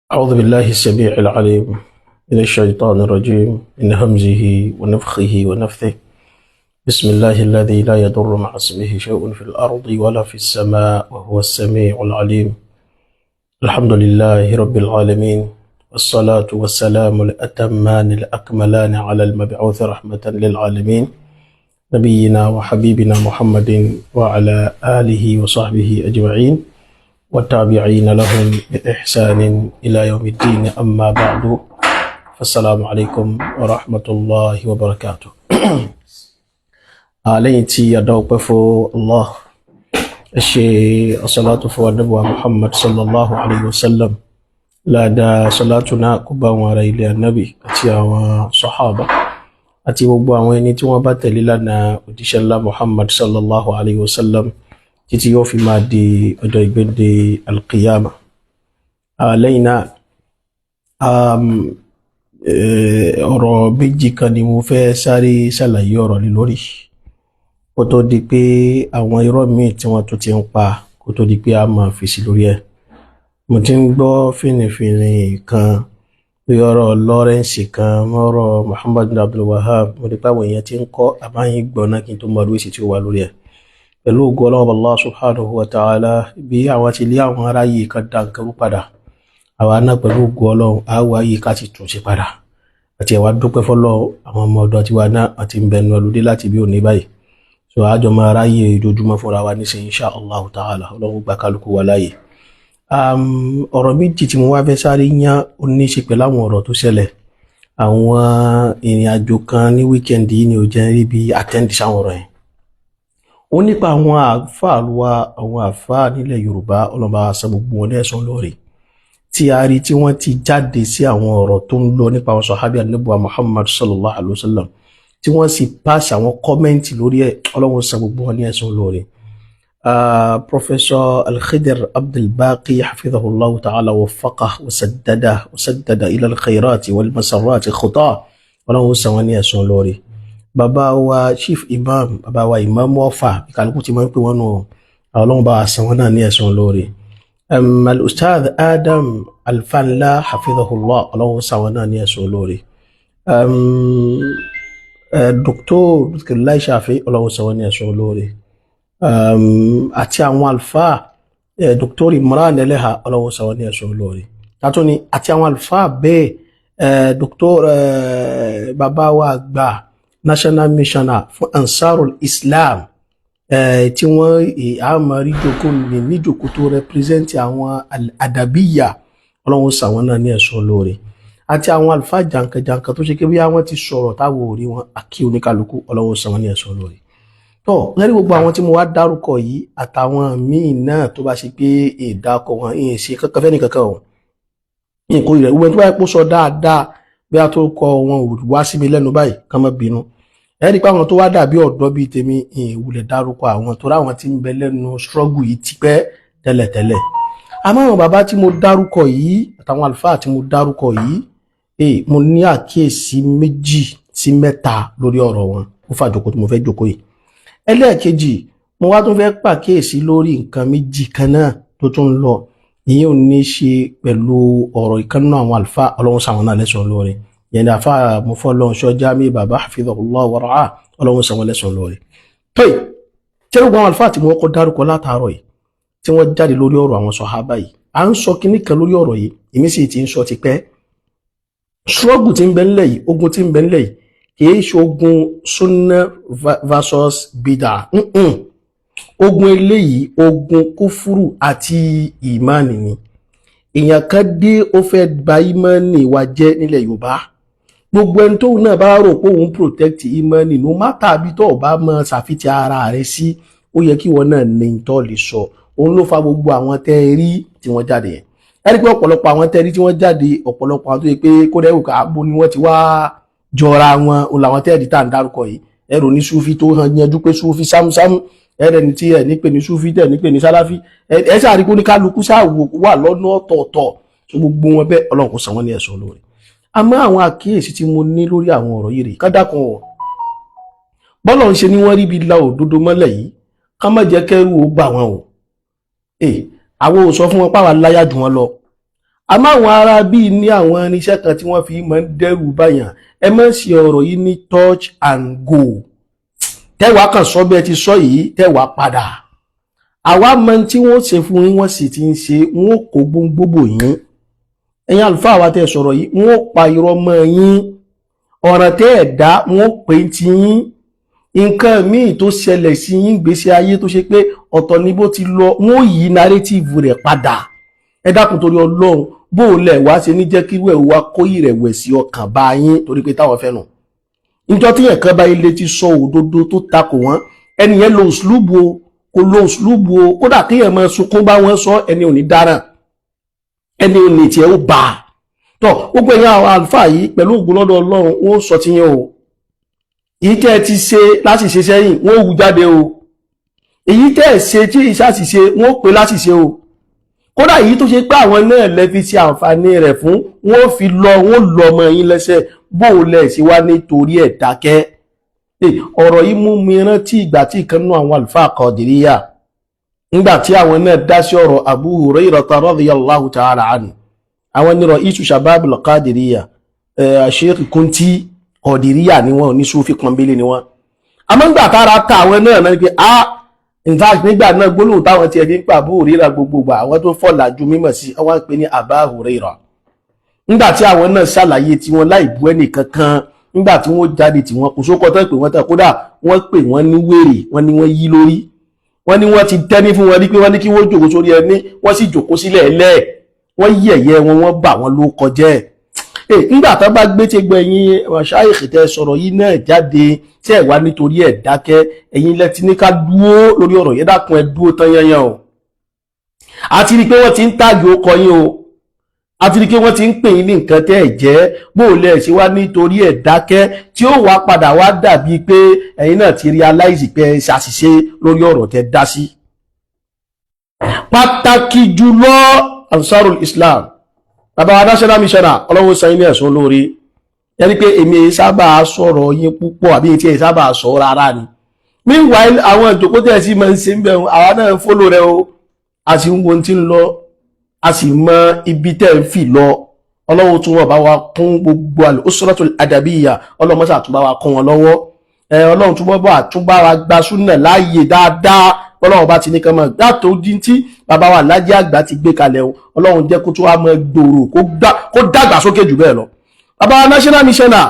أعوذ بالله السميع العليم من الشيطان الرجيم، من همزه ونفخه ونفثه. بسم الله الذي لا يضر مع اسمه شيء في الأرض ولا في السماء وهو السميع العليم. الحمد لله رب العالمين، والصلاة والسلام الأتمان الأكملان على المبعوث رحمة للعالمين، نبينا وحبيبنا محمد وعلى آله وصحبه أجمعين والتابعين لهم بإحسان إلى يوم الدين. أما بعد، فالسلام عليكم ورحمة الله وبركاته. Lẹ́yìn tí a dá ọpẹ́ fún Allah, ṣe ọ̀sálàtù fún Ànábì wa Muhammad sallallahu alayhi wa sallam, láàdá sọlátù náà kó bá àwọn ará ilé Ànábì àti àwọn sọ̀hábà àti gbogbo àwọn ẹni tí wọ́n bá tẹ̀lé lánàá òjíṣẹ́ ńlá Muhammad sallallahu alayhi wa sallam títí yóò fi máa di ọjọ́ ìgbéǹde alqiyama. Lẹ́yìn náà, ọ̀rọ̀ méjì kan ni mo fẹ́ sáré ṣàlàyé ọ̀rọ̀ lé lórí, kó tó di pé àwọn irọ́ míì tí wọ́n tún ti ń pa, kó tó di pé a máa fèsì lórí ẹ̀. Mo ti ń gbọ́ fìnnìfìnnì kan pé ọ̀rọ̀ Lawrence kan mọ́rọ̀ Muhammad bin Abdul Wahab. Mo rí pé àwọn èèyàn ti ń kọ́ àbáyín gbọ́n náà kí n tó mọ ọdún èsì tí ó wà lórí ẹ̀. Pẹ̀lú ògo Ọlọ́run Allah subhanahu wa ta'ala, bí àwọn ti lé àwọn aráyè kan dá nǹkan rú padà, àwa náà pẹ̀lú ògo Ọlọ́run á wá yìí ká ti tún ṣe padà. Àti ẹ̀wà dúpẹ́ fọlọ́ àwọn ọmọ ọ̀dọ́ tiwa náà àti ń bẹnu ọlùdé láti bí òní báyìí, so àjọ máa ráyè ojoojúmọ́ fúnra wa nísìnyí, insha Allah ta'ala. Ọlọ́run gba kálukú wa láàyè. Ọ̀rọ̀ méjì tí mo wá fẹ́ sáré yán, ó ní í ṣe pẹ̀lú àwọn ọ̀rọ̀ tó ṣẹlẹ̀, àwọn ìrìn àjò kan ní weekend yìí ni ò jẹ́ rí bí attend sáwọn ọ̀rọ̀ yẹn. Ó nípa àwọn àáfàá wa, àwọn àáfàá nílẹ̀ Yorùbá, ọlọ́ba san gbogbo wọn lẹ́san lórí, tí a rí tí wọ́n ti jáde sí àwọn ọ̀rọ̀ tó ń lọ nípa àwọn sọ̀hábí Ànábì wa Muhammad sallallahu alayhi wa sallam, tí wọ́n sì pass àwọn comment lórí ẹ̀. Ọlọ́run san gbogbo wọn ní ẹ̀san lórí. Professor Al-Khidir Abdulbaqi, hafidhahullahu ta'ala wa faqah wa saddada wa saddada ila al-khairati wal masarrati khutah, Ọlọ́run san wọn ní ẹ̀san lórí. Bàbá wa Chief Imam, bàbá wa Imam Ọ̀fà, ìkàlùkù ti máa ń pè wọ́n nù, Ọlọ́run bá wa san wọn náà ní ẹ̀san lórí. Al-Ustadh Adam Alfanla, hafidhahullah, Ọlọ́run san wọn náà ní ẹ̀san lórí. Dr. Dhikrullahi Shafi, Ọlọ́run san wọn ní ẹ̀san lórí. Àti àwọn àlùfáà, Dr. Imran Eleha, Ọlọ́run san wọn ní ẹ̀san lórí. Tàtún ni àti àwọn àlùfáà bẹ́ẹ̀, Dr. Bàbá wa àgbà, national missioner fún Ansarul Islam, tí wọ́n àmọ́ rí jókòó ní níjókòó tó represent àwọn adabiya, Ọlọ́run san wọn náà ní ẹ̀san lórí. Àti àwọn àlùfáà jàǹkànjàǹkàn tó ṣe pé bí wọ́n ti sọ̀rọ̀ táwọn ò rí wọn, àkí oníkálukú, Ọlọ́run san wọn ní ẹ̀san lórí. Tó lẹ́rí gbogbo àwọn tí mo wá dárúkọ yìí àtàwọn míì náà tó bá ṣe pé ìdákọ̀ wọn ìyẹn ṣe kankan fẹ́ nìkankan o, nǹkan rẹ̀ wọ́n tó bá yẹ kó sọ dáadáa bí a tó kọ wọn ò wá sí mi lẹ́nu báyìí, kán má bínú. Ẹ rí i pé àwọn tó wá dàbí ọ̀dọ́ bíi tèmi, ìwúlẹ̀ dárúkọ àwọn tó ráwọn tí ń bẹ lẹ́nu struggle yìí tipẹ́ tẹ́lẹ̀tẹ́lẹ̀. Àmọ́ àwọn bàbá tí mo dárúkọ yìí àtàwọn àlùfáà tí mo dárúkọ yìí, mo ní àkíyèsí méjì sí mẹ́ta lórí ọ̀rọ̀ wọn. Ó fàjòkó tí mo fẹ́ jókòó yìí. Ẹlẹ́ẹ̀kejì, mo wá tún fẹ́ pàkíyèsí lórí nǹkan méjì kan náà tó tún ń lọ. Ìyẹn ò ní ṣe pẹ̀lú ọ̀rọ̀ ìkànnà àwọn àlùfáà. Ọlọ́run sàwọn náà lẹ́san lórí yẹn ní àfáà Mọ́fọ́lọ́nṣọ́ Jamiu bàbá, hafidhahullah wa ra'ah, Ọlọ́run sàwọn lẹ́san lórí. Tóyì tí gbogbo àwọn àlùfáà tí mo kọ́ dárúkọ látàárọ̀ yìí tí wọ́n jáde lórí ọ̀rọ̀ àwọn sọ̀hábà yìí, à ń sọ kinní kan lórí ọ̀rọ̀ yìí, èmi sì ti ń sọ tipẹ́. Struggle tí ń bẹ ńlẹ̀ yìí, ogun tí ń bẹ ńlẹ̀ yìí, kìí ṣe ogun sunna versus bida. Ogun eléyìí, ogun kúfúrú àti ìmánì ni. Èèyàn kan dé, ó fẹ́ bà ìmánì wa jẹ́ nílẹ̀ Yorùbá. Gbogbo ẹni tóun náà bá rò pé òun protect ìmánì, no matter bí tó o bá mọ ṣàfihàn ara rẹ sí, ó yẹ kí wọn náà ní tó lè sọ. Òun ló fa gbogbo àwọn tẹ́ ẹ rí tí wọ́n jáde yẹn. Ẹ rí pé ọ̀pọ̀lọpọ̀ àwọn tẹ́ ẹ rí tí wọ́n jáde, ọ̀pọ̀lọpọ̀ àwọn tó yẹ pé kódà ẹ̀wò káàbò ni wọ́n ti wá jọra wọn, òun làwọn tẹ́ ẹ rí tá à ń dárúkọ yìí. Ẹrù ní sufi tó hàn yanjú pé sufi sámúsámú, ẹrẹ ní tí ẹ ní pè ní sufi, tẹ ní pè ní sáláfí. Ẹ ṣáà rí pé oníkálukú ṣáà wà lọ́nà ọ̀tọ̀ọ̀tọ̀ tó gbogbo wọn bẹ́ẹ̀. Ọlọ́run kò san wọ́n ní ẹ̀san lórí. Àmọ́ àwọn àkíyèsí tí mo ní lórí àwọn ọ̀rọ̀ yìí rèé. Ká dákun o, bọ́lọ̀ ń ṣe ni wọ́n rí bí la òdodo mọ́lẹ̀ yìí, ká má jẹ́ kẹ́rù ó bà wọ́n o. Àwọn ò sọ fún wọn páwa láyà jù wọn lọ. Àmọ́ àwọn ará bíi ní àwọn irinṣẹ́ kan tí wọ́n fi máa ń dẹ́rù báyàn. Ẹ má ṣe ọ̀rọ̀ yìí ní touch and go, tẹ́wàá kan sọ bí ẹ ti sọ yìí, tẹ́wàá padà. Àwa mọ tí wọ́n ṣe fún yín, wọ́n sì ti ń ṣe. Wọ́n kó gbóngbóbò yín. Ẹ̀yin àlùfáà wa tẹ́ sọ̀rọ̀ yìí, wọ́n pa irọ́ mọ́ yín. Ọ̀ràn tẹ́ ẹ̀ dá, wọ́n pè é ti yín. Nǹkan míì tó ṣẹlẹ̀ sí yín, gbèsè ayé tó ṣe pé ọ̀tọ̀ ní bó ti lọ, wọ́n yí narrative rẹ̀ padà. Ẹ dákun, torí Ọlọ́run, bó o lẹ̀ wá ṣe ní jẹ́ kí wẹ̀ wá kó ìrẹ̀wẹ̀sì ọkàn bá yín, torí pé táwọn fẹ́ nù. Níjọ́ tí ẹ̀kan bá ilé ti sọ òdodo tó takò wọ́n, ẹni yẹn lo òṣùlùbù o, kò lo òṣùlùbù o, kódà kéèyàn máa sunkún bá wọn sọ, ẹni ò ní dáràn, ẹni ò ní tiẹ̀ ó bá a tọ́. Gbogbo ẹ̀yin àwọn àlùfáà yìí, pẹ̀lú ògùn lọ́dọ̀ Ọlọ́run, wọ́n sọ ti yẹn o. Èyí tẹ́ ẹ ti ṣe láti ṣe sẹ́yìn, wọ́n wù jáde o. Èyí tẹ́ ẹ ṣe tí ìṣàṣìṣe, wọ́n pè láṣìṣe o. Kódà èyí tó ṣe pé àwọn náà lẹ fi ṣe àǹfààní rẹ̀ fún, wọ́n fi lọ, wọ́n lọ ọmọ yín lẹ́sẹ̀. Bó o lẹ̀ ṣe wá nítorí ẹ̀ dákẹ́? Ọ̀rọ̀ yìí mú mi rántí ìgbà tí ìkan nínú àwọn àlùfáà Kọ̀dìríyà, nígbà tí àwọn náà dá sí ọ̀rọ̀ Abu Hurairah radiyallahu ta'ala anhu. Àwọn ní Ra'isu Shabab al-Qadiriyya, Sheikh Kunti. Kọ̀dìríyà ni wọ́n, ní Sufi pọ́nbélé ni wọ́n. Àmọ́ ńgbà tára ta àwọn náà náà pé, ah, in fact, nígbà náà, gbólóhùn táwọn tiẹ̀ fi ń pa Abu Hurairah gbogbogbà, àwọn tó fọ̀làjú mímọ̀ sí, àwọn ń pè ní Aba Hurairah. Nígbà tí àwọn náà ṣàlàyé tiwọn láì bú ẹnì kankan, nígbà tí wọ́n jáde tí wọ́n kò sókọ tó pè wọ́n tán, kódà wọ́n pè wọ́n ní wèrè, wọ́n ní wọ́n yí lórí, wọ́n ní wọ́n ti tẹ́ní fún wọn rí pé wọ́n ní kí wọ́n jòkó sórí ẹní, wọ́n sì jòkó sílẹ̀ ẹlẹ́. Wọ́n yẹ̀yẹ́ wọn, wọ́n bà wọ́n ló kọjẹ́ ẹ̀. Nígbà tó bá gbé tí gbẹ̀yìn ṣáìkì tẹ sọ̀rọ̀ yìí náà jáde tí ẹ̀ wá nítorí ẹ̀ dákẹ́, ẹ̀yin lẹ ti ní ká dúó lórí ọ̀rọ̀ yẹn. Dákun, ẹ dúó tán yányán o. Àti rí i pé wọ́n ti ń tàgé ó kọ yín o, àti rí i pé wọ́n ti ń pè yín ní nǹkan tẹ́ ẹ̀ jẹ́. Bó o lẹ̀ ṣe wá nítorí ẹ̀ dákẹ́, tí ó wá padà wá dàbí pé ẹ̀yin náà ti realize pé ẹ ṣàṣìṣe lórí ọ̀rọ̀ tẹ́ dá sí? Pàtàkì jùlọ Ansarul Islam, bàbá wa national missioner, ọlọ́wọ́ sẹ́yìn ní ẹ̀sùn lórí ẹni pé èmi sábà sọ̀rọ̀ yín púpọ̀, àbí etí ẹ̀ sábà sọ rárá ni. Meanwhile, àwọn ìjókòó tẹ̀ sí máa ń ṣe ń bẹ̀rù, àwa náà ń follow rẹ o. A sì ń wo ohun tí ń lọ, a sì mọ ibi tẹ́ ń fì lọ. Ọlọ́wọ́ tún wọ́n bá wa kún gbogbo al-usratul adabiyya. Ọlọ́mọṣà tún bá wa kún wọn lọ́wọ́. Ọlọ́run túbọ̀ bọ̀ àtúbá wa gba súnà láàyè dáadáa. Ọlọ́run bá ti ní kán mọ̀ gbàtó dín tí bàbá wa Lájí Àgbà ti gbé kalẹ̀ o, Ọlọ́run jẹ́ kó tún wá mọ́ gbòòrò, kó dàgbà sókè jù bẹ́ẹ̀ lọ. Bàbá wa national missioner,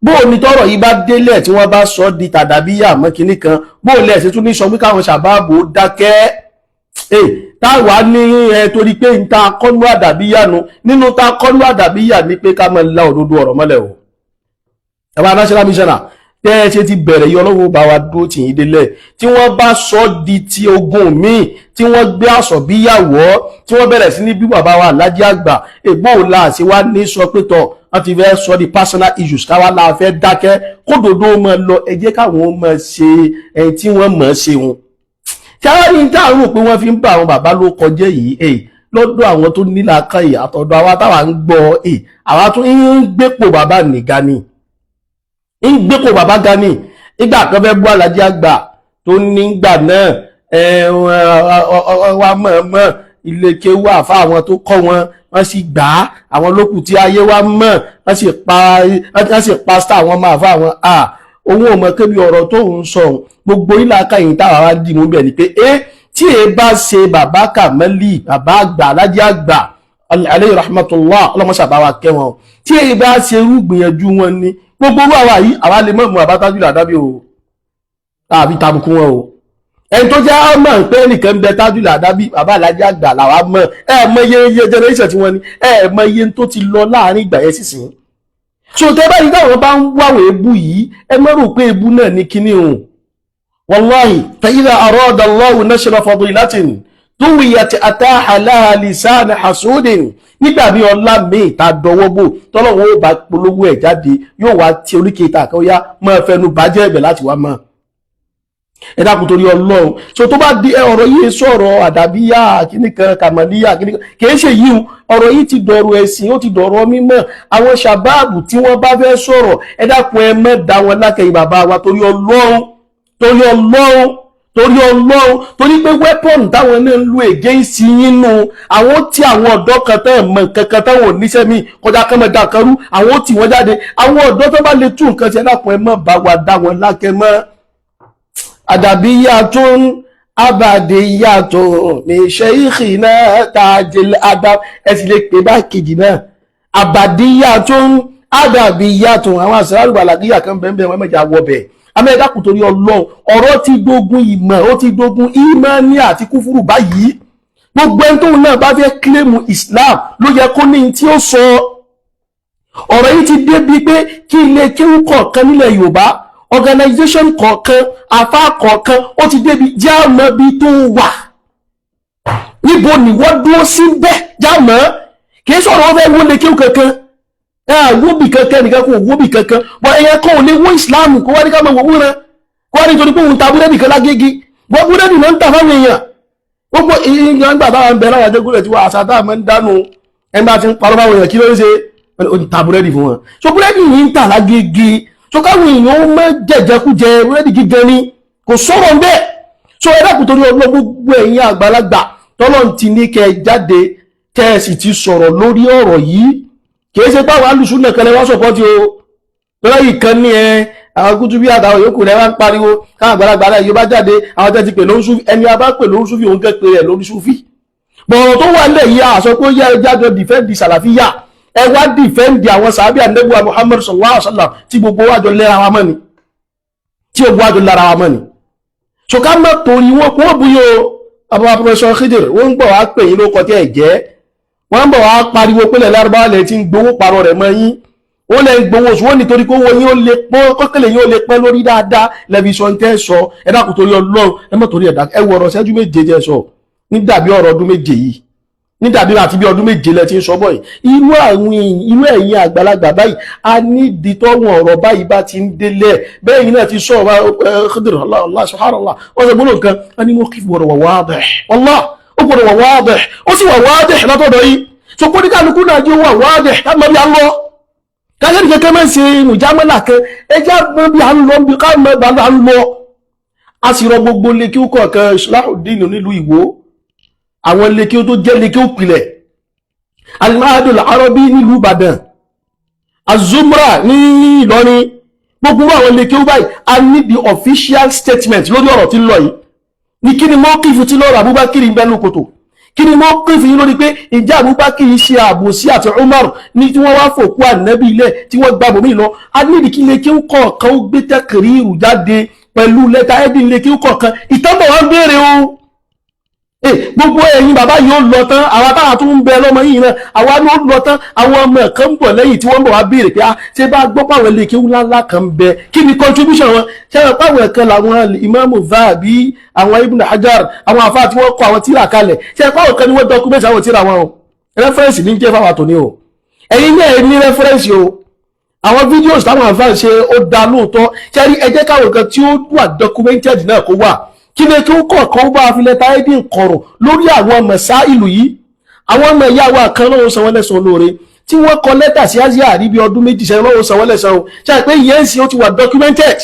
bó o ní tọrọ yìí bá délẹ̀, tí wọ́n bá sọ di tàdàbíyà mọ́ kinní kan, bó o lẹ̀ ṣe tún ní sọ pé káwọn ṣàbáàbò dákẹ́ táwa ní ẹ, torí pé n ta kọ́nú àdàbíyà nu nínú ta kọ́nú àdàbíyà ní pé ká máa la òdodo ọ̀rọ̀ mọ́lẹ̀ o. Bàbá national missioner, tẹ́ ẹ ṣe ti bẹ̀rẹ̀ yìí, Ọlọ́run bá wa dúró tì yín délẹ̀. Tí wọ́n bá sọ di ti ogun míì, tí wọ́n gbé àṣọ bíyàwó, tí wọ́n bẹ̀rẹ̀ sí ní bí bàbá wa Lájí Àgbà ègbó la ṣe wá ní sọ pé tọ̀, wọ́n ti fẹ́ sọ di personal issues, káwá la fẹ́ dákẹ́ kódòdó máa lọ. Ẹ jẹ́ káwọn máa ṣe ẹni tí wọ́n mọ̀ ṣe wọn. Tí a rí tá à ń rò pé wọ́n fi ń bá àwọn bàbá ló kọjá yìí, lọ́dọ̀ àwọn tó nílàákàyè àtọ̀dọ̀ àwa táwa ń gbọ́, àwa tó ń gbépò bàbá nìga ni, ń gbépò bàbá ga ni. Ìgbà kan fẹ́ bú Alájí Àgbà tó nígbà náà, wá mọ̀ọ́mọ̀ ilé kéwú àfa àwọn tó kọ́ wọn, wọ́n sì gbà á. Àwọn lókù tí ayé wa mọ̀, wọ́n sì pa star àwọn ọmọ àfa àwọn à. Òun ò mọ̀ kébi ọ̀rọ̀ tó ń sọ. Gbogbo ìlàkà yìí táwa wá dì mú bẹ̀ ni pé tí e bá ṣe bàbá Kàmẹ́lì, bàbá àgbà, Alájí Àgbà alayhi rahmatullah, ọlọ́mọṣà bá wa kẹ́ wọn, tí e bá ṣe irú gbìyànjú wọn ni gbogbo orú àwa yìí, àwa lè mọ̀ mú àbátájú àdábì o, àbí tàbùkù wọn o. Ẹni tó jẹ́ mọ̀ pé nìkan ń bẹ tájúlẹ̀ àdábì, bàbá Alájí Àgbà làwa mọ̀. Ẹ mọ iye iye generation tí wọ́n ní, ẹ mọ iye tó ti lọ láàrin ìgbà yẹn sísìn. So tẹ báyìí táwọn bá ń wáwọ̀ ebú yìí, ẹ má rò pé ebú náà ní kíní o. Wallahi, fa idha arada Allahu nashra fadilatin tuwiyat ataha laha lisan hasudin. Nígbà bí ọlá míì ta dọwọ́ bò, tọ́lọ́wọ́ ó bá polówó ẹ̀ jáde, yóò wá tí oríkèé ta kan yá máa fẹnu bàjẹ́ ẹ̀bẹ̀ láti wá mọ́. Ẹ dákun, torí Ọlọ́run. So tó bá di ọ̀rọ̀ yìí, sọ̀rọ̀ àdàbíyà kíní kan, kàmàlíyà kíní kan, kìí ṣe yìí o. Ọ̀rọ̀ yìí ti dọ̀rọ̀ ẹ̀sìn, ó ti dọ̀rọ̀ mímọ́. Àwọn sàbáàbù tí wọ́n bá fẹ́ sọ̀rọ̀, ẹ dákun, ẹ má dá wọn lákẹ́yìn. Bàbá wa, torí Ọlọ́run, torí Ọlọ́run, Torí Ọlọ́run, torí pé weapon táwọn náà ń lo against yín nù, àwọn tí àwọn ọ̀dọ́ kan tẹ́ ẹ̀ mọ̀ nǹkan kan táwọn oníṣẹ́ mi kọjá kán mọ̀ dá nǹkan rú, àwọn tí wọ́n jáde. Àwọn ọ̀dọ́ tó bá lè tún nǹkan ṣe, dákun, ẹ má bá wa dá wọn lákẹ́ mọ́. Àdàbíyàtún abàdíyàtún ní shaykhina Tajil Adab. Ẹ sì lè pè bá kejì náà, àbàdíyàtún àdàbíyàtún. Àwọn àṣàrò àlàgíyà kan bẹ́ẹ̀ bẹ́ẹ̀, wọ́n mẹ́jà wọ bẹ́ẹ̀. Amẹ́ẹ̀dàkùn, torí Ọlọ́run, ọ̀rọ̀ ti dógún ìmọ̀, ó ti dógún ìmánì àti kúfúrú báyìí. Gbogbo ẹni tóun náà bá fẹ́ claim Islam ló yẹ kó ní tí ó sọ. Ọ̀rọ̀ yìí ti débi pé kí ilé kéwú kọ̀ọ̀kan nílẹ̀ Yorùbá, organization kọ̀ọ̀kan, afá kọ̀ọ̀kan, ó ti débi jáàmọ́ bí tó wà. Níbo ni wọ́n dúró sí bẹ́ẹ̀? Jáàmọ́ kì í sọ̀rọ̀ wọ́n fẹ́ wọlé kéwú kankan, wóbì kankan nìkan kò wóbì kankan bọ́. Ẹ̀yẹ kan ò lè wó Ìsìláàmù kó wá ní ká máa wò wúran, kó wá nítorí pé òun ta búrẹ́dì kan lágége. Bọ́ búrẹ́dì ló ń tà fáwọn èèyàn. Gbogbo ìgbà táwọn ń bẹ láwọn àjẹgúnlẹ̀ tí wọ́n àṣà táwọn máa ń dánú, ẹni bá ti ń parọ́ fáwọn èèyàn, kí ló ń ṣe? Ó ń ta búrẹ́dì fún wọn. So búrẹ́dì yìí ń tà lágége, so káwọn èèyàn ó má jẹjẹkújẹ búrẹ́dì gígan ni, kò sọ̀rọ̀ ń bẹ́ẹ̀. So ẹ dákun, torí ọlọ́, gbogbo ẹ̀yin àgbàlagbà tọ́lọ́ ti ní kẹ́ ẹ jáde, kẹ́ ẹ sì ti sọ̀rọ̀ lórí ọ̀rọ̀ yìí, kìí ṣe pàwọn alùsùn náà kan lẹ wá support o. Lọ́wọ́ yìí kan ní ẹ àwọn kútú bí àtàwọn yòókù rẹ̀ wá ń pariwo káwọn àgbàlagbà rẹ̀ yóò bá jáde. Àwọn tẹ́ ti pè lórí súfì, ẹni a bá pè lórí súfì, òun kẹ́ pé rẹ̀ lórí súfì. Bọ̀rọ̀ tó wà nílẹ̀ yìí, àṣọ pé ó yẹ ẹ jáde defend sàlàfíyà, ẹ wá defend àwọn sàábì ànẹ́bùwà Muhammad sallallahu alaihi wasallam, tí gbogbo wa jọ lẹ́ra wa mọ́ ni, tí gbogbo wa jọ lára wa mọ́ ni. So ká má torí wọn kó bu yóò àbúrò Professor Khidir, wọ́n ń bọ̀ wá pè yín ló kọ tí ẹ̀ jẹ́. Wọ́n ń bọ̀ wá pariwo pé lárúbáwá lẹ̀ ti ń gbowó parọ́ rẹ̀ mọ́ yín. Ó lẹ́ ń gbowó oṣù wọ́n nítorí kó wọ́n yín ó lè pọ́n, kọ́kẹ́lẹ̀ yín ó lè pọ́n lórí dáadáa lẹ́bi sọ ń tẹ́ sọ. Ẹ dákun, torí Ọlọ́run, ẹ má torí ẹ̀dá. Ẹ wọ ọ̀rọ̀ ṣẹ́jú 7 jẹ́ sọ ní dàbí ọ̀rọ̀ ọdún 7 yìí, ní dàbí àti bí ọdún 7 lẹ ti ń sọ bọ̀ yìí. Irú àwọn irú ẹ̀yin àgbàlagbà báyìí, a nídìí tọ́wọ̀n ọ̀rọ̀ báyìí bá ti ń délẹ̀ bẹ́ẹ̀. Yìí náà ti sọ ọ̀rọ̀ Khidir, Allah subhanallah, wọ́n sọ gbọ́dọ̀ nǹkan a ní mo kí gbọ́dọ̀ wà wadih, wallah, ó gbọ́dọ̀ wà wadih, ó sì wà wadih látọ̀dọ̀ yìí. So kó ní kálukú náà jẹ́ wà wadih, ká mọ bí a ń lọ, káyọ̀ kẹ́kẹ́ máa ń ṣe mùjámẹ́là kan. Ẹ jẹ́ mọ bí a ń lọ, bí ká mọ bí a ń lọ. A sì rọ gbogbo lékí kọ̀ọ̀kan, Islahuddin nílùú Ìwó, àwọn lékí tó jẹ́ lékí òpìlẹ̀, Al-Mahadul Arabi nílùú Ìbàdàn, Azumra ní Ìlọrin, gbogbo àwọn lékí báyìí, a ní the official statement lórí ọ̀rọ̀ tí ń lọ yìí. Ní kí ni mọ́kìfù tí lọ́rọ̀ Abubakar ń bẹ́nu kòtò? Kí ni mọ́kìfù yìí lórí pé ìjà Abubakar ṣe àbòsí àti Umar ní tí wọ́n wá fòkú ànábì ilẹ̀ tí wọ́n gba bòmí lọ? A ní ìdí kí lékí kọ̀ọ̀kan ó gbé tẹ́kìrì jáde pẹ̀lú lẹ́tà ẹ́dín lékí kọ̀ọ̀kan. Ìtọ́bọ̀ wọn béèrè o. Gbogbo ẹ̀yin bàbá yìí ó lọ tán, àwa táwa tún ń bẹ lọ́mọ yìí náà, àwa ló lọ tán. Àwọn ọmọ kan ń bọ̀ lẹ́yìn tí wọ́n ń bọ̀ wá béèrè pé ah, ṣé bá gbọ́ pàwọn ilé kéwú ńláńlá kan ń bẹ, kí ni contribution wọn? Ṣé wọn pàwọn kan làwọn Imamu Zahabi, àwọn Ibn Hajar, àwọn àfáà tí wọ́n kọ àwọn tíra kalẹ̀? Ṣé pàwọn kan ni wọ́n document àwọn tíra wọn o? Reference ní jẹ́ fáwọn àtòní o. Ẹ̀yin náà ní reference o. Àwọn videos táwọn àfáà ṣe, ó da lóòótọ́. Ṣé rí, ẹ jẹ́ káwọn kan tí ó wà documented náà kó wà, kí ni kí ó kọ̀ọ̀kan bá fi lẹ́tà ẹ́dín kọ̀rọ̀ lórí àwọn mẹ̀sá ìlú yìí. Àwọn ọmọ ìyá wa kan lọ́wọ́ san wọ́n lẹ́san olóore tí wọ́n kọ lẹ́tà sí Asia rí bí ọdún 2 sẹ́yìn, lọ́wọ́ san wọ́n lẹ́san o. Ṣe àpé ìyẹn ń sin, ó ti wà documented.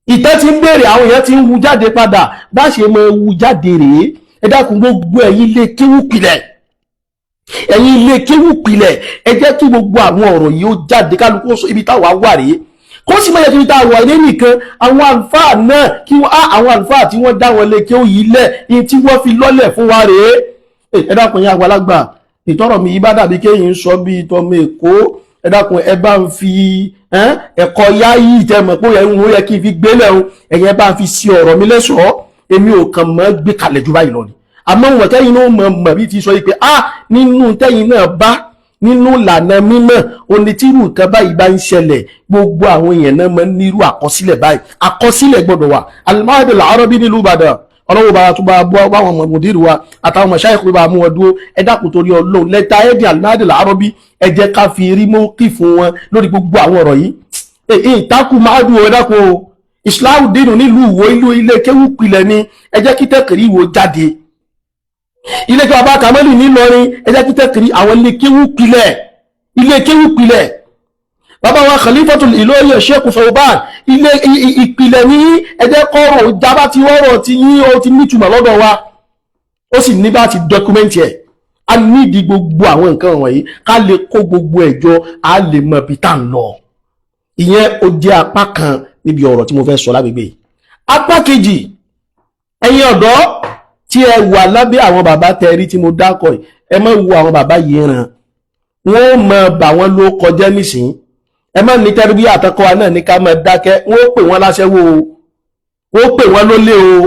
Ìtẹ́ ti ń béèrè, àwọn èèyàn ti ń wu jáde padà. Bá ṣe mọ wu jáde rèé. Ẹ dákun, gbogbo ẹ̀yin ilé kéwú pilẹ̀, ẹ̀yin ilé kéwú pilẹ̀, ẹ jẹ́ kí gbogbo àwọn ọ̀rọ̀ yìí ó jáde. Kálukú sọ ibi táwa wà rèé, kó sì máa yẹ kí n ta wà ní nìkan. Àwọn àlùfáà náà, kí wọ́n àwọn àlùfáà tí wọ́n dá wọn lé kí ó yìí lẹ̀ ní tí wọ́n fi lọ́lẹ̀ fún wa rèé. Ẹ dákun yín àgbàlagbà, ìtọ́rọ̀ mi yìí bá dàbí kéyìn ń sọ bíi tọmọ Èkó, ẹ dákun, ẹ bá ń fi ẹ̀kọ́ yá yìí tẹ mọ̀ pé ó yẹ kí n fi gbélé o. Ẹ̀yẹ bá ń fi sí ọ̀rọ̀ mi lẹ́sọ̀ọ́. Èmi ò kàn mọ́ gbé kalẹ̀ jù báyìí lọ ni, àmọ́ wọn tẹ́yìn náà mọ̀ mọ̀ bí ti sọ yìí pé ah, nínú tẹ́yìn náà bá nínú ìlànà mímọ̀ oní tí irú nǹkan báyìí bá ń ṣẹlẹ̀, gbogbo àwọn èèyàn náà máa ń nírú àkọsílẹ̀ báyìí. Àkọsílẹ̀ gbọ́dọ̀ wà. Al-Mahdi Al-Arabi nílùú Ìbàdàn, ọlọ́wọ́ bá tún bá bọ́ báwọn ọmọ mùdírù wa àtàwọn ọmọ ṣáìkú bá mú wọn dúró. Ẹ dákun, torí Ọlọ́run, lẹ́tà ẹ́dì Al-Mahdi Al-Arabi, ẹ jẹ́ ká fi rí mọ́kì fún wọn lórí gbogbo àwọn ọ̀rọ̀ yìí. Ìtakùn máa dùn. Ẹ dákun o. Islam dínú nílùú Ìwó, ìlú ilé kéwù pilẹ̀ ni. Ẹ jẹ́ kí tẹ́kìrì Ìwó jáde. Ilé kí bàbá Kamali nílọrin, ẹ jẹ́ kí tẹ́kìrì àwọn ilé kéwù pilẹ̀, ilé kéwù pilẹ̀. Bàbá wa Khalifatul Ìlóyè Sheikh Fawban, ilé ìpìlẹ̀ ní ẹjẹ́ kọ́rọ̀ ìjábá tí wọ́rọ̀ tí yín ó ti nítumọ̀ lọ́dọ̀ wa, ó sì ní bá ti document ẹ̀. A nídìí gbogbo àwọn nǹkan wọ̀nyí ká lè kó gbogbo ẹ̀ jọ, a lè mọ ibi tá à ń lọ. Ìyẹn ó jẹ́ apá kan níbi ọ̀rọ̀ tí mo fẹ́ sọ lágbègbè yìí. Apá kejì, ẹ̀yin ọ̀dọ́ tí ẹ wà lábẹ́ àwọn bàbá tẹ̀rí tí mo dákọ̀ yìí, ẹ má wo àwọn bàbá yìí ràn wọ́n mọ bà wọ́n ló kọjá nísìnyí. Ẹ má ní tẹ́rìbí àtọkọ wa náà ní ká máa dákẹ́. Wọ́n ó pè wọ́n láṣẹ́wó o, wọ́n ó pè wọ́n lólé o,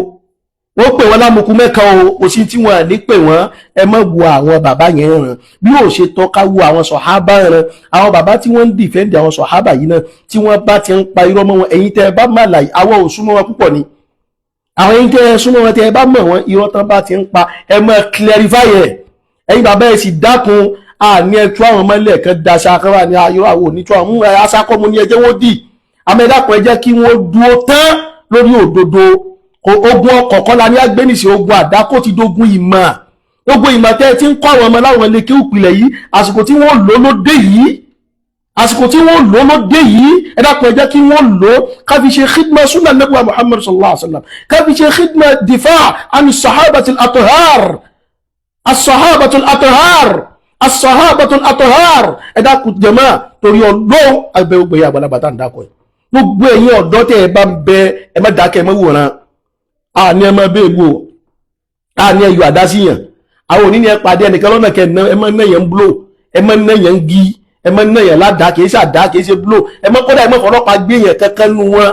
wọ́n ó pè wọ́n lámukú mẹ́ka o, kò sí tí wọ́n ní pè wọ́n. Ẹ má wo àwọn bàbá yẹn ràn bí ó ṣe tọ́ka wo àwọn sọ̀hábà ràn. Àwọn bàbá tí wọ́n ń defend àwọn sọ̀hábà yìí náà, tí wọ́n bá ti ń pa irọ́ mọ́ wọn, ẹ̀yin tẹ́ ẹ bá má láyé, àwọn ò súnmọ́ wọn púpọ̀ ni. Àwọn ẹ̀yin tẹ́ ẹ súnmọ́ wọn, tẹ́ ẹ bá mọ̀ wọn, irọ́ tán bá ti ń pa, ẹ má clarify ẹ̀. Ẹ̀yin bàbá, ẹ̀ sì dákun, àní ẹ tú àwọn mọ́lẹ̀ kan daṣà kan wà ní ayọ́ àwọn onítú àwọn mú aṣákọ́mu ní ẹjẹ́ wọ́n dì. Amẹ́dàpọ̀, ẹ jẹ́ kí wọ́n dúró tán lórí òdodo. Ogun ọkọ̀ kọ́ la ní agbénìsí, ogun àdákò ti dógun ìmọ̀. Ogun ìmọ̀ tẹ́ ẹ ti ń kọ́ àwọn ọmọ láwọn ilé kéwù ìpìlẹ̀ yìí, àsìkò tí wọ́n lò ló dé yìí, àsìkò tí wọ́n lò ló dé yìí. Ẹ dákun, ẹ jẹ́ kí wọ́n lò ká fi ṣe khidma sunna nabuwa Muhammad sallallahu alaihi wa sallam, ká fi ṣe khidma difa an sahabati al-athhar, as-sahabatu al-athhar, as-sahabatu al-athhar. Ẹ dákun jàmáà, torí Ọlọ́run, àgbẹ̀ gbogbo ẹ̀yà àgbàlagbà tá à ń dákọ̀ ẹ̀, gbogbo ẹ̀yin ọ̀dọ́ tẹ́ ẹ bá ń bẹ, ẹ má dákẹ́, ẹ má wòran. Àní ẹ má bẹ́ẹ̀ gbò, àní ẹ yọ àdá síyàn. Àwọn òní ni ẹ pàdé ẹnìkan lọ́nà kẹ ẹ má náà yẹn ń bló, ẹ má náà yẹn ń gí, ẹ má náà yẹn ládàá, kìí ṣe àdá, kìí ṣe bló. Ẹ má kọ́dà, ẹ má fọlọ́pàá gbé yẹn kankan nu wọn.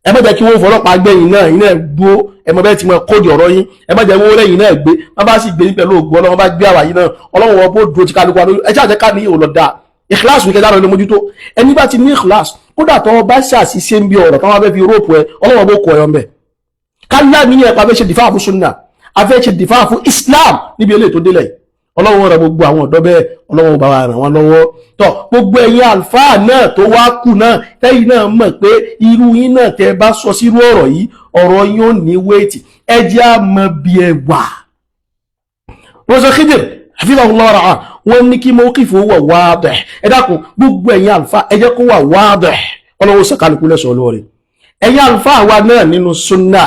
Ẹ má jẹ́ kí wọ́n fọlọ́pàá gbé yín náà, yín náà gbó. Ẹ má bẹ́ẹ̀ tí mo kóòdì ọ̀rọ̀ yín. Ẹ má jẹ́ wọ́n rẹ̀yìn náà gbé. Wọ́n bá sì gbé yín pẹ̀lú ògùn Ọlọ́run, bá gbé àwà yín náà, Ọlọ́run wọn bó dúró ti kálukú wa lórí. Ẹ ṣáà jẹ́ ká ní ìhò lọ dáa. Ìkíláàsì ní kẹjá lọ mójútó. Ẹni bá ti ní ìkíláàsì, kódà tó bá ṣàṣìṣe ń bí ọ̀rọ̀ táwọn fẹ́ fi róòpù ẹ, Ọlọ́run bó kọ ẹ ọmọ ẹ. Kálá ní ẹ̀pà fẹ́ ṣe dìfáà fún sunna, afẹ́ ṣe dìfáà fún Islam níbi eléyìí tó délẹ̀. Ọlọ́run rẹ̀ gbogbo àwọn ọ̀dọ́ bẹ́ẹ̀, Ọlọ́run bá wa ràn wọ́n lọ́wọ́. Tọ́ gbogbo ẹ̀yin àlùfáà náà tó wá kù náà, tẹ́yìn náà mọ̀ pé irú yín náà tẹ́ bá sọ sírú ọ̀rọ̀ yìí, ọ̀rọ̀ yín ò ní weight. Ẹ jẹ́ á mọ bí ẹ wà. Rọ́sẹ̀ Khidir hafidhahullah ra'a, wọ́n ní kí mawqifu wà wadih. Ẹ dákun, gbogbo ẹ̀yin àlùfáà, ẹ jẹ́ kó wà wadih. Ọlọ́run sàkálùkù lẹ́sọ̀ lórí ẹ̀yin àlùfáà wa náà nínú sunna.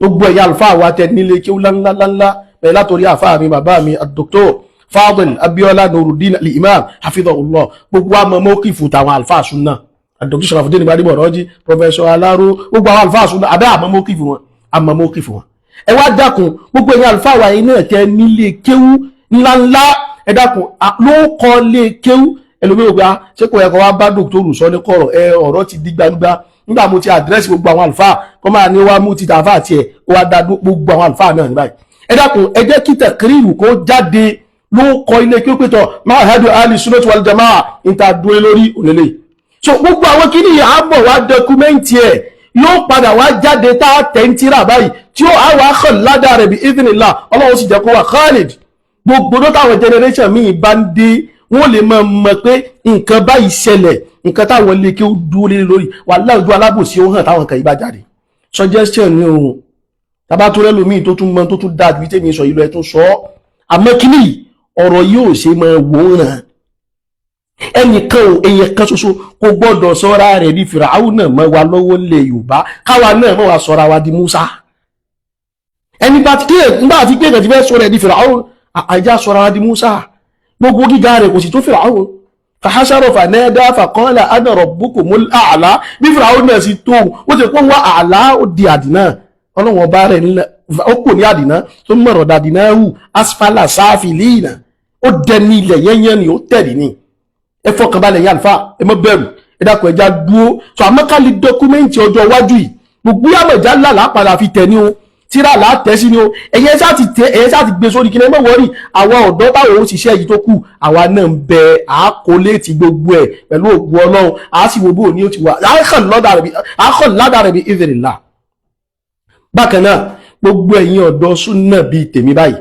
Gbogbo ẹ̀yin àlùfáà wa tẹ nílé kí ó ńláńláńlá bẹ̀rẹ̀ látòrí àfáà mi, bàbá mi, Dr. Fadil Abiola Nuruddin al-Imam hafidhahullah, gbogbo àmọ́ mawqifu tàwọn àlùfáà sunna, Dr. Sharafuddin Gbadebo Rọ́jí, Professor Alaro, gbogbo àwọn àlùfáà sunna, abẹ́ àmọ́ mawqifu wọn, àmọ́ mawqifu wọn. Ẹ wá dákun, gbogbo ẹ̀yin àlùfáà wa yìí náà tẹ nílé kéwú ńláńlá, ẹ dákun, ló kọ́ lé kéwú. Ẹlòmíràn gba ṣé kò yẹ kó wá bá dòkítọ́rù sọ ní kọ̀rọ̀ ẹ? Ọ̀rọ̀ ti di gbangba nígbà mo ti address gbogbo àwọn àlùfáà, kọ́ máa ní wá mú ti tàfà tiẹ̀ kó wá dá gbogbo àwọn àlùfáà náà ní báyìí. Ẹ dákun, ẹ jẹ́ kí tẹ̀kírìrù kó jáde ló kọ ilé kí ó pètò Ma'hadu Ahli Sunnah wal Jamaa níta dúró lórí òlélẹ̀. So gbogbo àwọn kíní yìí á bọ̀ wá document ẹ̀, yóò padà wá jáde tá a tẹ̀ ń tíra báyìí tí ó á wá kàn ládàá rẹ̀ bí idhnillah. Ọlọ́run sì jẹ́ kó wà khalid. Gbogbo tó táwọn generation míì bá ń dé, wọ́n lè máa mọ̀ pé nǹkan báyìí ṣẹlẹ̀, nǹkan táwọn lè kí ó dúró lé lórí wà láwùjọ alábòsí ó hàn táwọn nǹkan yìí bá jáde. Suggestion ni o. Tábà tó rẹ́lòmíì tó tún mọ tó tún dáa ju tèmi sọ yìí lọ, ẹ tún sọ ọ́. Àmọ́ kíní ọ̀rọ̀ yìí ò ṣe máa wò ó ràn ẹnìkan ò, èèyàn kan ṣoṣo kò gbọ́dọ̀ sọ́ra rẹ̀ di Fìràwọ̀ náà mọ́ wa lọ́wọ́ lẹ̀ Yorùbá, káwa náà mọ́ wa sọ́ra wa di Musa. Ẹni bá ti nígbà tí pé ti fẹ́ sọ́ra ẹ̀ di Fìràwọ̀, àìjá sọ́ra wa di Musa. Gbogbo gíga rẹ̀ kò sì tó Fìràwọ̀. Fàhásàrò fànẹ́dá fàkọ́lá ana rabbukumul a'la. Bí Fìràwọ̀ náà sì tó, ó ti kó wá àlá, ó di àdínà. Ọlọ́wọ́n ọba rẹ̀ ó kò ní àdínà tó mọ̀rọ̀ dàdínà hù asfala sáfìlínà, ó dẹni ilẹ̀ yẹ́nyẹ́ ni ó tẹ̀lé ní. Ẹ fọkànbalẹ̀ yín àlùfáà, ẹ má bẹ̀rù. Ẹ dákun, ẹja dúró so. Àmọ́ ká lè document ọjọ́ iwájú yìí, gbogbo yàmọ̀já ńlá padà fi tẹ̀ ní o, tíra là á tẹ̀ sí ni o. Ẹ̀yẹ sá ti tẹ, ẹ̀yẹ sá ti gbé sórí kí ni. Ẹ má worry, àwa ọ̀dọ́ táwọn òṣìṣẹ́ yìí tó kù, àwa náà ń bẹ àákóléètì gbogbo ẹ̀ pẹ̀lú ògùn Ọlọ́run. Àá sì wo bó ní ó ti wà, àákàn ládàá rẹ̀ bí idhnillah. Bákan náà, gbogbo ẹ̀yin ọ̀dọ́ súnà bíi tèmi báyìí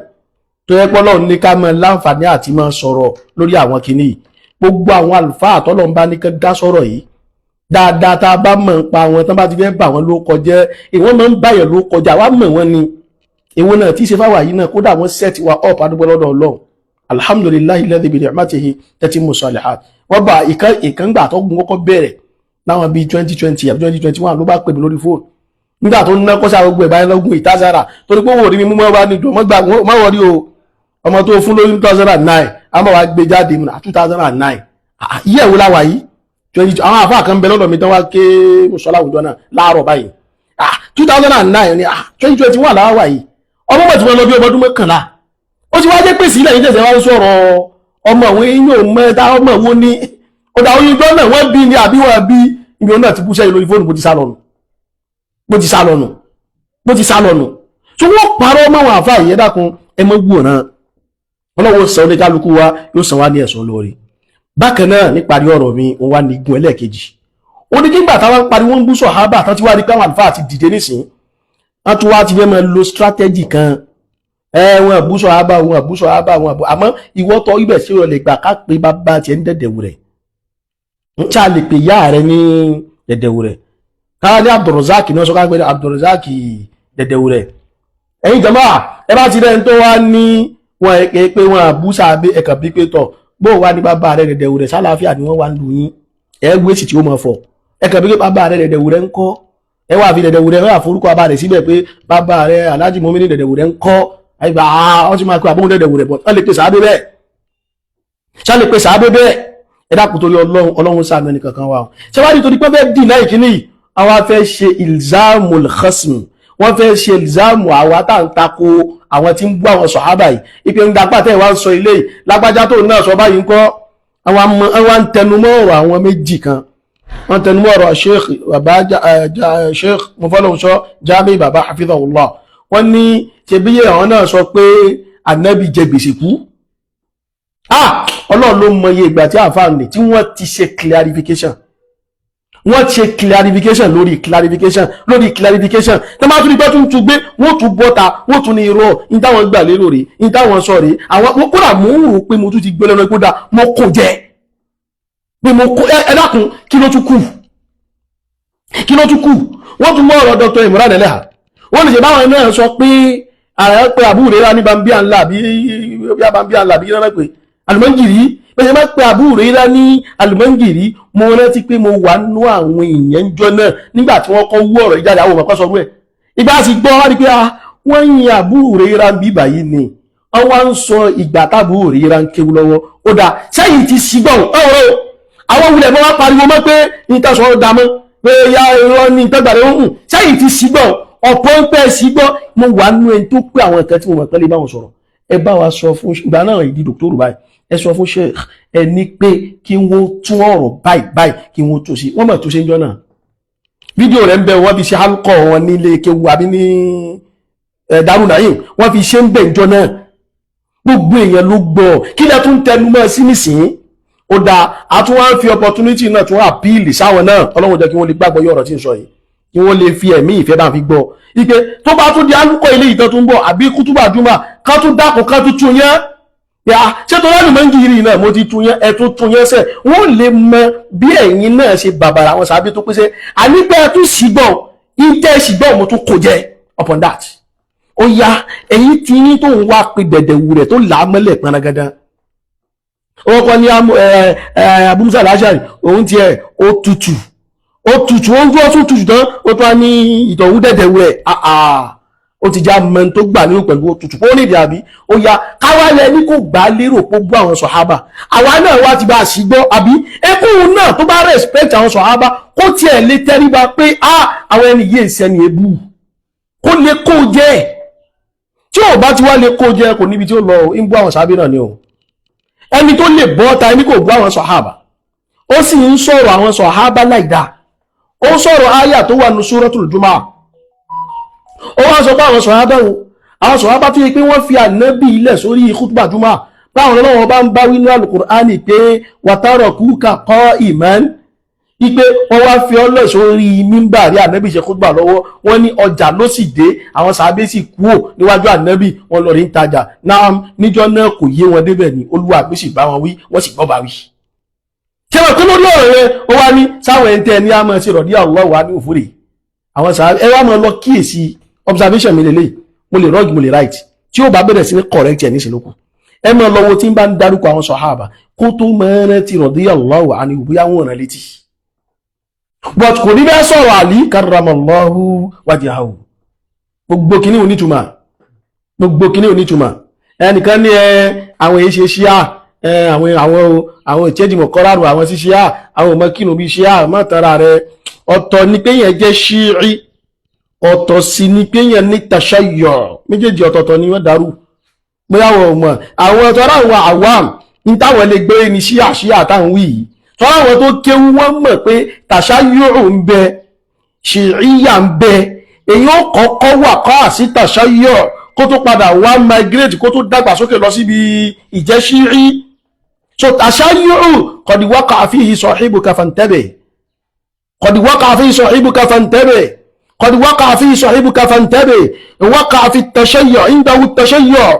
tó yẹ pé Ọlọ́run ní ká máa láǹfààní àti máa sọ̀rọ̀ lórí àwọn kinní yìí, gbogbo àwọn àlùfáà tọ́lọ́run bá ní ká dá sọ̀rọ̀ yìí dáadáa, tá a bá mọ̀ ń pa àwọn tán bá ti fẹ́ bà wọ́n ló kọjẹ́, ìwọ́n máa ń báyọ̀ ló kọjá, wá mọ̀ wọ́n ni. Ìwọ náà tí í ṣe fáwọn yìí náà, kódà wọ́n set wa up, adúgbò lọ́dọ̀ Ọlọ́run. Alhamdulillahi alladhi bi ni'matihi tatimmu salihat. Wọ́n bá ìkàngbà tó gun kọ́kọ́ bẹ̀rẹ̀ láwọn bíi 2020 àbí 2021 ló bá pè mí lórí fóònù nígbà tó ń ná kọ́sà gbogbo ẹ̀ báyìí lọ́gùn ìtazara, torí pé wọ́n rí mi mú mọ́ bá ní ìdùn mọ́ wọ́n rí o. Ọmọ tó fún lórí 2009, a máa wá gbé jáde mu 2009. Yíyẹ̀ wo láwà yìí? 20, àwọn àfáà kan bẹ lọ́dọ̀ mi tán wá ké mùsọ́lá àwùjọ náà láàárọ̀ báyìí. 2009 ni, 2021 láwà yìí. Ọmọ mọ̀ tí wọ́n lọ bí ọmọ ọdún 11, ó ti wá jẹ́ pèsè ilẹ̀ yìí tẹ̀sẹ̀ wá ń sọ̀rọ̀ ọmọ àwọn eyín ò mọ ẹ̀dá ọmọ wo ni ọ̀dà oyún gbọ́n náà wọ́n bí ni àbí wọ́n bí ibi òun náà ti bú sẹ́yìn lórí fóònù, bó ti sá lọ́nu, bó ti sá lọ́nu, bó ti sá lọ́nu. Tí wọ́n parọ́ mọ́ àwọn àfáà yìí? Ẹ dákun, ẹ mọ́ wù náà. Ọlọ́wọ́ sọ ní kálukú wa, yóò san wá ní ẹ̀san lórí. Bákan náà, níparí ọ̀rọ̀ mi, òun wá ní igun ẹlẹ́ẹ̀kejì. Ó ní nígbà táwọn ń pariwo ń bú sọ̀hábà tán, tí wá rí pé àwọn àlùfáà ti dìde nísìn, wọ́n tún wá ti fẹ́ máa lo strategy kan. Ẹ wọn àbú sọ̀hábà, wọn àbú sọ̀hábà, wọn àbú. Àmọ́ ìwọ́ tọ́ ibẹ̀ sí ọ̀lẹ̀ gbà ká pé bàbá tiẹ̀ ń dẹ̀dẹ̀wù rẹ̀, ń tí a lè pè yá rẹ̀ ní dẹ̀dẹ̀wù rẹ̀, káwá ní Abdulrazak ní wọ́n sọ ká pé Abdulrazak dẹ̀dẹ̀wù rẹ̀. Ẹ̀yin jọmọ́, ẹ bá ti rẹ̀ ń tó wá ní wọn ẹ pé wọn àbú sàbẹ, ẹ̀kà bí pé tọ̀ bó wà ní bàbá rẹ̀ dẹ̀dẹ̀wù rẹ̀, sálàáfíà ni wọ́n wá ń lu yín. Ẹ gbé sì tí ó mọ̀ fọ̀, ẹ̀kà bí pé bàbá rẹ̀ dẹ̀dẹ̀wù rẹ̀ ń kọ́. Ẹ wà fi dẹ̀dẹ̀wù rẹ̀, ẹ wà forúkọ bàbá rẹ̀ síbẹ̀ pé bàbá rẹ̀ Alhaji Mumini dẹ̀dẹ̀wù rẹ̀ ń kọ́. Àyíká wọ́n ti máa pe àbóhùn dẹ̀dẹ̀wù rẹ̀ bọ̀, wọ́n lè pe sàábé bẹ́ẹ̀, ṣá lè pe sàábé bẹ́ẹ̀. Ẹ dákun, torí Ọlọ́run, Ọlọ́run ṣàánú ẹnì kankan wa o. Ṣé wàá nítorí pé fẹ́ẹ́ dìnnà ìkíní yìí, àwa fẹ́ ṣe ilzamul khasm, wọ́n fẹ́ ṣe ilzamu àwa tá à ń tako àwọn tí ń bú àwọn sọ̀hábà yìí, ìpè ń dapá tẹ́ wá ń sọ ilé yìí, lágbájá tó náà sọ báyìí ń kọ́. Àwọn ń tẹnumọ́ ọ̀rọ̀ àwọn méjì kan, wọ́n tẹnumọ́ ọ̀rọ̀ Sheikh baba, Sheikh mufọlọ́nsọ Jami baba hafidhahullah. Wọ́n ní ṣebí àwọn náà sọ pé Ànábì jẹ gbèsè kú. Ah, Ọlọ́run ló mọ iye ìgbà tí àáfàá ní tí wọ́n ti ṣe clarification, wọ́n ti ṣe clarification lórí clarification lórí clarification. Tí wọ́n bá tún ní pẹ́ tún tún gbé, wọ́n tún bọ́ta, wọ́n tún ní irọ́ ní táwọn gbà lérò rèé, ní táwọn sọ rèé. Àwọn kódà mò ń rò pé mo tún ti gbé lẹ́nu, kódà mo kò jẹ́ pé mo kó. Ẹ dákun, kí ló tún kù? Kí ló tún kù? Wọ́n tún mọ́ ọ̀rọ̀ Dr. Imran Eleha. Wọ́n lè ṣe báwọn náà sọ pé ààrẹ pé Abu Hurairah ní bambia ńlá bí bambia ńlá bí náà pé àlùmọ́ngìrì bẹ́ẹ̀ máa pe Abu Hurairah ní àlùmọ́ngìrì. Mo rántí pé mo wà nú àwọn èèyàn jọ náà nígbà tí wọ́n kọ́ wú ọ̀rọ̀ ìjáde, àwọn ọmọ sọ ẹ̀ ìgbà sì gbọ́ wá ní pé wọ́n yin Abu Hurairah bí báyìí ni wọ́n wá ń sọ ìgbà tábù Hurairah ń kéwú lọ́wọ́. Ó dà sẹ́yìn ti sígbọ̀n ọ̀rọ̀ àwọn wulẹ̀ mọ́ wá pariwo mọ́ pé nǹkan sọ̀rọ̀ dàmọ́ pé ya irọ́ ní ìtọ́gbàdé ń hùn sẹ́yìn ti sígbọ̀n ọ̀pọ̀ ń pẹ́ sígbọ́. Mo wà nínú ẹni tó pé àwọn nǹkan tí mo mọ̀ pẹ́ lè bá wọn sọ̀rọ̀. Ẹ bá wa sọ fún ìgbà náà ìdí dòkítọ́rù báyìí, ẹ sọ fún sheikh, ẹ ní pé kí wọ́n tún ọ̀rọ̀ báyìí báyìí, kí wọ́n tún sí. Wọ́n mọ̀ tó ṣe ń jọ náà, fídíò rẹ̀ ń bẹ. Wọ́n fi ṣe alukọ̀ wọn nílé kéwu àbí ní Darul Naim, wọ́n fi ṣe ń bẹ̀ ń jọ náà. Gbogbo èèyàn ló gbọ́. Kí lẹ tún tẹnu mọ́ sí nísìnyí? Ó dáa, a tún wá ń fi opportunity náà tún appeal sáwọn náà. Ọlọ́run jẹ́ kí wọ́n lè gbàgbọ́ yọ ọ̀rọ̀ tí ń sọ yìí, kí wọ́n lè fi ẹ̀mí ìfẹ́ bá fi gbọ́ ipe tó bá tún di alúkọ̀ ilé ìtàn tó ń bọ̀ àbí kútúbà júmọ̀, ká tún dákun, ká tún tún yẹn yà. Ṣé tó lánàá máa ń gírí náà mo ti tún yẹn, ẹ tún tún yẹn sẹ, wọ́n lè mọ bí ẹ̀yin náà ṣe bàbàrà àwọn sàbí tó pèsè àníbẹ̀ tún ṣìgbọ́n ìtẹ́ ṣìgbọ́n mo tún kò jẹ. Upon that, ó yá, ẹ̀yin tí yín tó ń wá pe dẹ̀dẹ̀wù rẹ̀ tó là á mọ́lẹ̀ pọnrangandan. Ó kọ́ ní Abu Musa al-Ash'ari, òun tiẹ̀ ó tutù, ó tutù, ó ń gbọ́ tún tutù tán, ó tún á ní ìtọ̀wú dẹ̀dẹ̀wù rẹ̀. Ó ti já mọ́ tó gbà lérò pẹ̀lú òtútù ó nídìí àbí ó yá káwálẹ̀ ní kò gbà lérò pé bú àwọn sọ̀hábà. Àwa náà wá ti bá a sì gbọ́ àbí ẹkùn náà tó bá respect àwọn sọ̀hábà, kó tiẹ̀ lè tẹríba pé àwọn ẹni yìí ìsẹ́ni ebú, kó lè kó jẹ́. Tí ò bá ti wá lè kó jẹ́, kò níbi tí ó lọ, ń bú àwọn sàábé náà ni o. Ẹni tó lè bọ́ ta ẹni kò bú àwọn sọ̀hábà, ó sì ń sọ̀rọ̀ àwọn sọ̀hábà láìda, ó sọ̀rọ̀ áyà tó wà ní Suratul Jumu'ah, ó wá sọ pé àwọn sọ̀hábà wo, àwọn sọ̀hábà tó yẹ pé wọ́n fi ànábì ilẹ̀ sórí khutba Jumu'ah, báwọn ọlọ́wọ́ bá ń bá wí ní Al-Qur'ani pé watarakuka qa'iman, wípé wọ́n wá fi ọlọ́ sórí mímbàrí, ànábì ṣe khutba lọ́wọ́, wọ́n ní ọjà ló sì dé, àwọn sàábé sì kúò níwájú ànábì, wọ́n lọ rí ń tajà náà. Níjọ́ náà kò yé wọn débẹ̀ ní Olúwa mi sì bá wọn wí, wọ́n sì gbọ́ bá wí. Ṣé wọn kí lórí ọ̀rọ̀ yẹn, ó wá ní sáwọn ẹni tẹ́ ẹ ní àmọ́ sí rọ̀dí àwọ̀ wà ní òfúrè àwọn sàábé. Ẹ wá máa lọ kíyèsí observation mi lélẹ̀, mo lè wrong, mo lè right. Tí ó bá bẹ̀rẹ̀ sí ní correct ẹ̀ níṣẹ́ lókun. Ẹ máa lọ́wọ́ tí ń bá ń dárúkọ àwọn sọ̀hábà kó tó máa rántí radiyallahu anhu, bóyá wọn rán létí, but kò ní bẹ́ẹ̀ sọ̀rọ̀ Àlí karramallahu wajhahu. Gbogbo kìíní onítùmọ̀, gbogbo kìíní onítùmọ̀. Ẹnìkan ní ẹ àwọn èyí ṣe ṣíà, ẹ àwọn ìchẹ́jìmọ̀ kọ́rárù àwọn sí ṣíà, àwọn ọmọ kínú bí ṣíà mọ́tara rẹ. Ọ̀tọ̀ ni pé yẹn jẹ́ ṣíì, ọ̀tọ̀ sí ni pé yẹn ní tashayyu'. Méjèèjì ọ̀tọ̀ọ̀tọ̀ ni wọ́n dàrú. Bóyá wọn ò mọ̀, àwọn tọ́ra àwọn àwam ní táwọn lè gbé ní ṣíà ṣíà táwọn wí yìí. Tọ́ra àwọn tó kéwú, wọ́n mọ̀ pé tashayyu' ń bẹ, ṣìíyà ń bẹ. Èyí ó kọ́kọ́ wà kọ́ àsí tashayyu' kó tó padà wá migrate, kó tó dàgbàsókè lọ síbi ìjẹ́ ṣíì. So tashayyu' qad waqa'a fihi sahibuka fantabih, qad waqa'a fihi sahibuka fantabih, qad waqa'a fihi sahibuka fantabih. Waqa'a fi tashayyu', indahu tashayyu',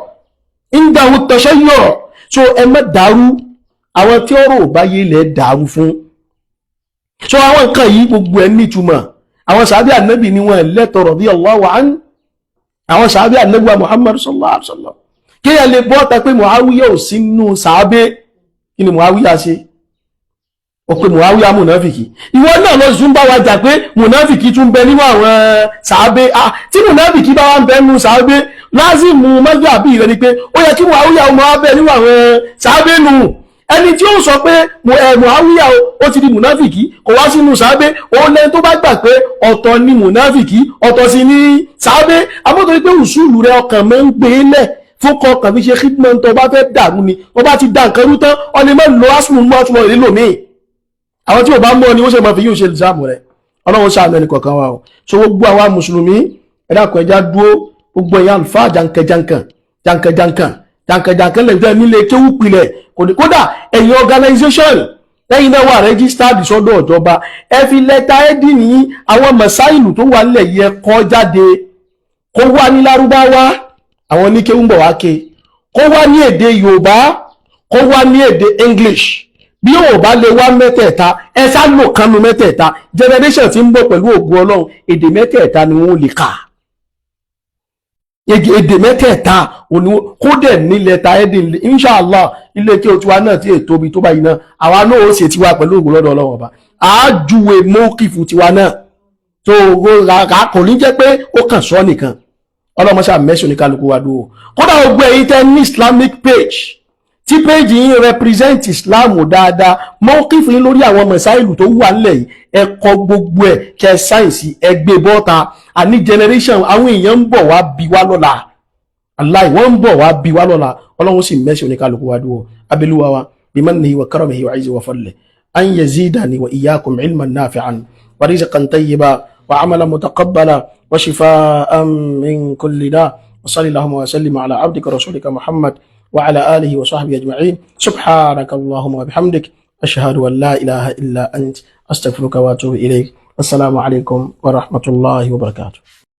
indahu tashayyu'. So ẹ má dàrú, àwọn tí ọ̀rọ̀ ò bá yé lẹ̀ dàrú fún. So àwọn nǹkan yìí gbogbo ẹ̀ nítumọ̀. Àwọn sàábì ànábì ni wọ́n lẹ́tọ̀ radiyallahu anhu. Àwọn sàábì ànábì wa Muhammad sallallahu alaihi wasallam, kéèyàn lè bọ́ ta pé Muawiya ò sínú sàábé. Kí ni Muawiya ṣe? Ó pé Muawiya mùnáfìkì. Ìwọ náà lọ sún bá wa jà pé mùnáfìkì tún bẹ nínú àwọn sàábé. Ah, tí mùnáfìkì bá wà ń bẹ nínú sàábé, lázìmù mọ́jàbí rẹ ni pé ó yẹ kí Muawiya ọmọ wa bẹ nínú àwọn sàábé nù. Ẹni tí ó sọ pé Muawiya ó ti di mùnáfìkì, kò wá sínú sàábé, òun lẹ́ni tó bá gbà pé ọ̀tọ̀ ni mùnáfìkì, ọ̀tọ̀ sì ni sàábé. Amótorí pé usulu rẹ ọkàn mọ́ ń gbé lẹ̀ fún kọkàn fi ṣe khidmah tó bá fẹ́ dàrú ni. Wọ́n bá ti da nǹkan rú tán, ọ lè má lo asùnmù mọ́ ọtún mọ́ ìlú míì. Àwọn tí ò bá mọ́ ni ó ṣe máa fi yíò ṣe ìlzáàmù rẹ̀. Ọlọ́run ṣàánú ẹnì kọ̀ọ̀kan wa o. So gbogbo àwa mùsùlùmí, ẹ dákun, ẹja dúró. Gbogbo ẹ̀yà àlùfáà jankan-jankan jankan-jankan jankan-jankan lè nílé kéwú pilẹ̀ kódà ẹ̀yin organization lẹ́yìn náà wà registered sọ́dọ̀ ìjọba, ẹ fi lẹ́tà ẹ́dì ní àwọn mọ̀sáìlù tó wà nílẹ̀ yẹ kọ́ jáde, kó wá ní lárúbáwá, àwọn oníkéwú ń bọ̀ wá ké, kó wá ní èdè Yorùbá, kó wá ní èdè English. Bí ò bá lè wá mẹ́tẹ̀ẹ̀ta, ẹ sá lò kánú mẹ́tẹ̀ẹ̀ta. Generation tí ń bọ̀, pẹ̀lú ògùn Ọlọ́run, èdè mẹ́tẹ̀ẹ̀ta ni wọ́n lè kà. Èdè mẹ́tẹ̀ẹ̀ta òní kó dẹ̀ ní lẹ́tà ẹ́dì. Inshallah, ilé kí o tiwa náà tí ètò ibi tó báyìí náà, àwa náà ó ṣe tiwa pẹ̀lú ògùn lọ́dọ̀ Ọlọ́run Ọba. Àájúwe mọ́kìfù tiwa náà tó kò ní jẹ́ pé ó kàn sọ nìkan. Ọlọ́mọṣà mẹ́sùn ní kálukú wa dúró. Kódà gbogbo ẹ̀yin tẹ́ ní Islamic page, tí page yín represent Islam dáadáa, mọ́kìfù yín lórí àwọn mọ̀sáìlù tó wà nílẹ̀ yìí, ẹ kọ gbogbo ẹ̀, kẹ sáyẹ̀nsì, ẹ gbé bọ́ta. Àní generation àwọn èèyàn ń bọ̀ wá bí wá lọ́la, aláì wọ́n ń bọ̀ wá bí wá lọ́la. Ọlọ́run sì mẹ́sùn ní kálukú wa dúró. Abiluwa wa bimannihi wa karamihi wa izzi wa fadlihi an yazidani wa iyyakum ilman nafi'an wa rizqan tayyiba wa amalan mutaqabbala wa shifaa'an min kulli da. Wa sallallahu wa sallim ala abdika rasulika Muhammad wa ala alihi wa sahbihi ajma'in. Subhanaka allahumma wa bihamdik, ashhadu an la ilaha illa ant, astaghfiruka wa atubu ilayk. Assalamu alaikum wa rahmatullahi wa barakatuh.